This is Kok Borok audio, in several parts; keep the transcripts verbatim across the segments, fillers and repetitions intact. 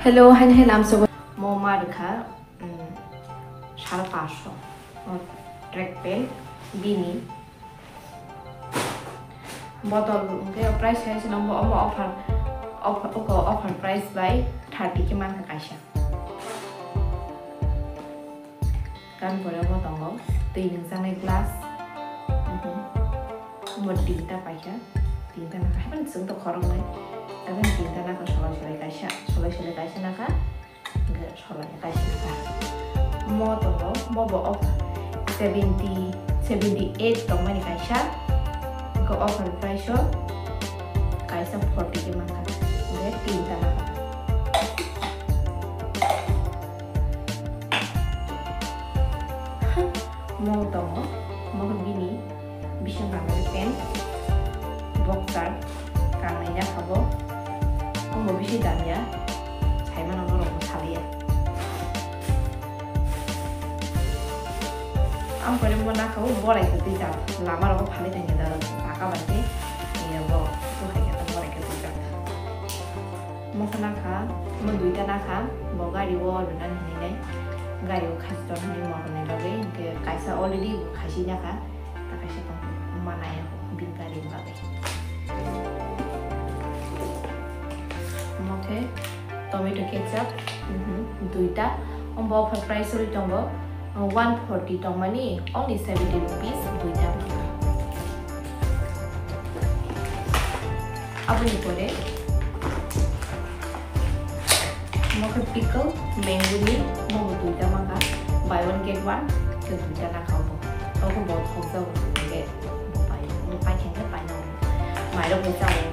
Hello, haini hai lamsogo. Mo ma rwkha, um, sare paanch sho. Mo track pant bini botol hwnkhe price hai se nangbo, omo offer, offer, oko offer price bai thirty khe mankha kaisa. Gan pore omo tongo twi nungjaknai glass. Mhm. Omo tinta paikha, tinta nakha, haibani chwng to khoroknwi. Haibani tinta nakha, solai solai kaisa, solai solai kaisa nakha, hwnkhe solai kaisa nakha. Omo tongo, omo bo offer seventy, seventy eight tongmani kaisa, hwnkhe offer price o kaisa forty khe mankha, hwnkhe tinta nakha. Mo tongo, mo bini bising kangnai pant, boxer, kangnai ya kabo, omo bisi damya, saimano borok bo saliya. Ang pore mo nakha o borai kwtwi jak, lama rogo phalwi tongya da, saka bai khe, ya bo, bo hai khe borai kwtwi jak. Mokhe nakha, mo duita nakha, bo gari o rwnani hinwi nai, gari o khasitong hinwi morokni bagwi, hinkhe kaisa already bo khasi nakha, ta kaisa tong manaya bini gari ni bagwi. Mokhe tomato ketchup, mhm, duita, ombo offer price ori tongo, one forty tongmani only seventy rupees duita. Aboni pore mokhe pickle, mango ni, mobo duita mankha, buy one get one, khe duita nakha obo. Obo bo thokjago, hwnkhe bo pai, bo pai khe paina, mairok bo chao.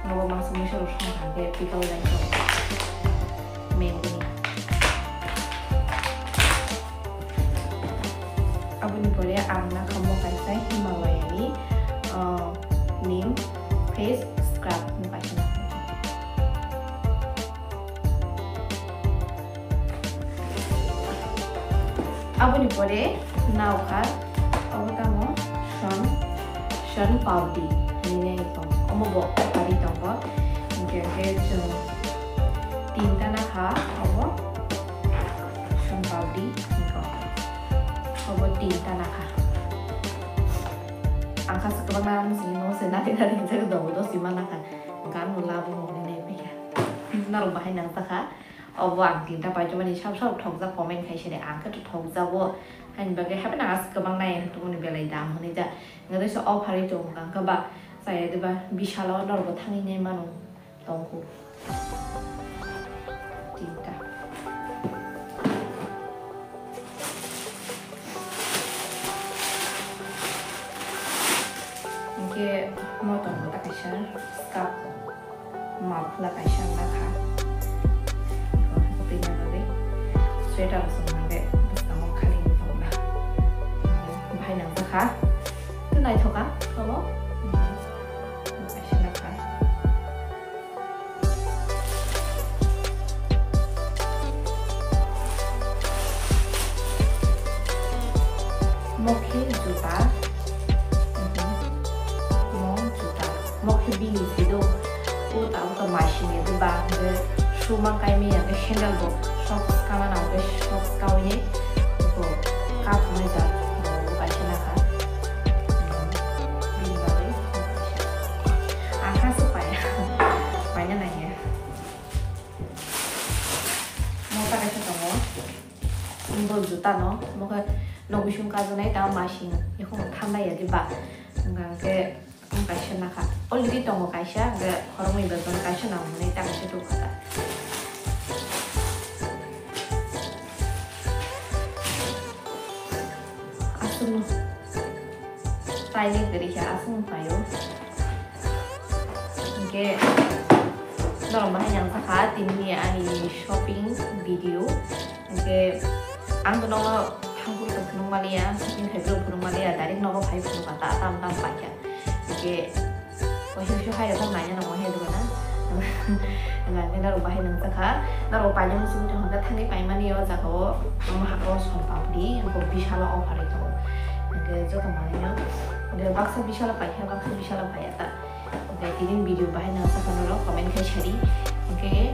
Nogo mangsa muisa rok song kha khe pickle lai kha. Mango ni. Aboni pore ang nakha mo kaisa Himalaya ni, ah, neem face scrub mo kaisa nakha. Aboni pore naukha, obo tamo Sun, Sun Powder hinwi nai tongo. Omo bo offer ri tongo. Hinkhe, hinkhe chwng tinta nakha, obo Sun Powder hinwi tongo. Obo tinta nakha. Ang kha se kwbangma ang sini no se nari nari hinjak dogo do sima nakha. Gan no labo hinwi nai phaikha. Norok bahai nangjakha. Obo ang tinta paithago mani sab sab thokjak comment khai sidi, ang khe thokjago. Haini bagwi hapheno aswk kwbang nai ang tongmani belai dam hwnwi da. Hwnkhe teisa offer ri tongo hwnkha ba chaya diba Vishal o norok bo thangwi nai mano tongkhu. Tinta. Hwnkhe mo tongo ta kaisa scarf. Muffler kaisa wngkha. Twi nai bagwi sweater rok swng nangkhe bwskango khali wng tongla. Bahai nangjakha. Tei naithokha obo. Kaisa nakha. Mokhe juta. Mo juta. Mokhe bini sido. O tabuk to masini de ba hwnkhe suma kaimi ya khe sandal bo socks kana na hwnkhe socks kawi ne bo kap mai ja bo kaisa nakha. Bini bagwi ang kha se paya. Paina nangya. Mo ta kaisa tongo. Bo juta no, mo khe no bising kajaknai ta masing. Ekhon thanda ya de ba. Hwnkha khe Ang kaisa nakha. Already tongo kaisa, hwnkhe khoroknwi bai bono kaisa nang hwnwi ta kaisa tukha ta. Aswkno. Try ni kwrwi khe aswkno phaio. Hwnkhe norok bahai nang sakha tini ani shopping video. Hwnkhe ang bono thangphuru phunuk maliya, shopping khaipuru phunuk maliya, direct nogo phai phunukha ta, tam tam paikha. Hwnkhe waisa waisa hai rok naina nang waisa dukana. Hwnkhe norok bahai nang sakha, norok paina muchung muchung hwnkhe thangwi paimani o jaga o, omo hakao Son Papdi, hwnkhe Vishal o offer ri tongo. Hwnkhe joto manwi no, hwnkhe baksa Vishal o paikha, baksa Vishal o paiya ta. Hwnkhe tini video bahai nang sakha norok comment khai sadi. Hwnkhe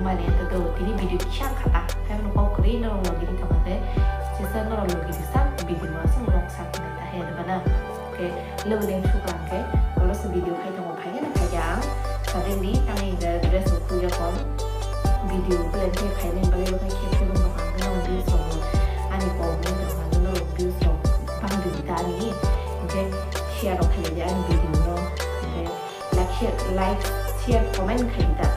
Mani ante do tini video kisa khata. Hai no kok kri no logi di kama te. Sisa no logi di sa video ma sa lok sa kene ta hai de bana. Ke lo leng su kan ke. Kolo se video khai tongo khai na khai ya. Suddenly tang inga dress ko ya kon. Video plan ke khai ne bale lo khai ke ke no kan na video so. Ani ko mo no video so. Bang di ta ni. Ke share khai ya ani video no. Ke like share, like share, comment khai ta.